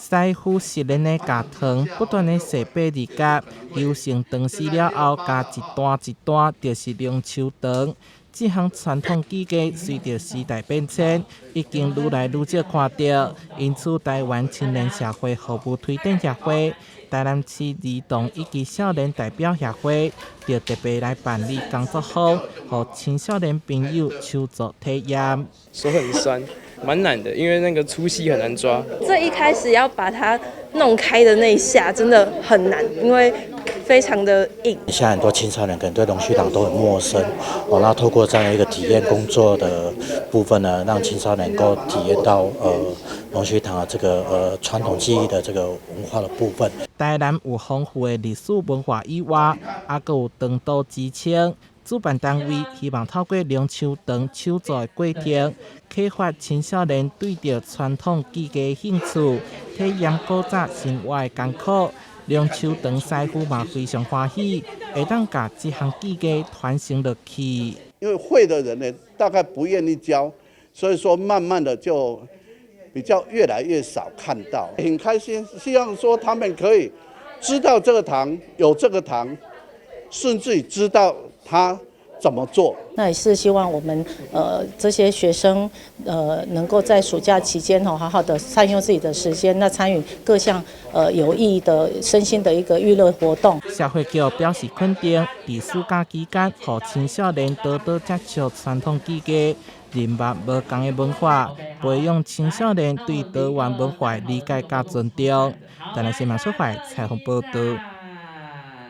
師傅熟練的共糖不斷的踅百字結，揉成糖絲了後，加一段一段，就是龍鬚糖。這項傳統技藝隨著時代變遷，已經愈來愈少看著。因此，台灣青年社會服務推展協會、台南市兒童以及少年代表協會，就特別來辦理工作坊，予青少年朋友手作體驗。手很酸，蠻難的，因為那個粗細很難抓。最一開始要把它弄開的那一下真的很難，因為非常的硬。現在很多青少年可能對龍鬚糖都很陌生，哦，那透過這樣一個體驗工作的部分呢，讓青少年能夠體驗到龍鬚糖的這個傳統技藝的這個文化的部分。台南有豐富的歷史文化以外，猶閣有糖都之稱。主辦單位希望透過龍鬚糖手作的過程，啟發青少年對著傳統技藝興趣，體驗古早生活的艱苦。龍鬚糖師傅嘛非常歡喜，會當共這項技藝傳承落去。因為會的人呢，大概不願意教，所以說慢慢的就比較越來越少看到。很開心，希望說他們可以知道這個糖，有這個糖，甚至於知道他怎麼做。那也是希望我們這些學生能夠在暑假期間吼，好好的善用自己的時間，那參與各項有益的身心的一個娛樂活動。社會局表示肯定，佇暑假期間，予青少年多多接觸傳統技藝，認捌無仝的文化，培養青少年對多元文化的理解佮尊重。台南新聞出發採訪報導。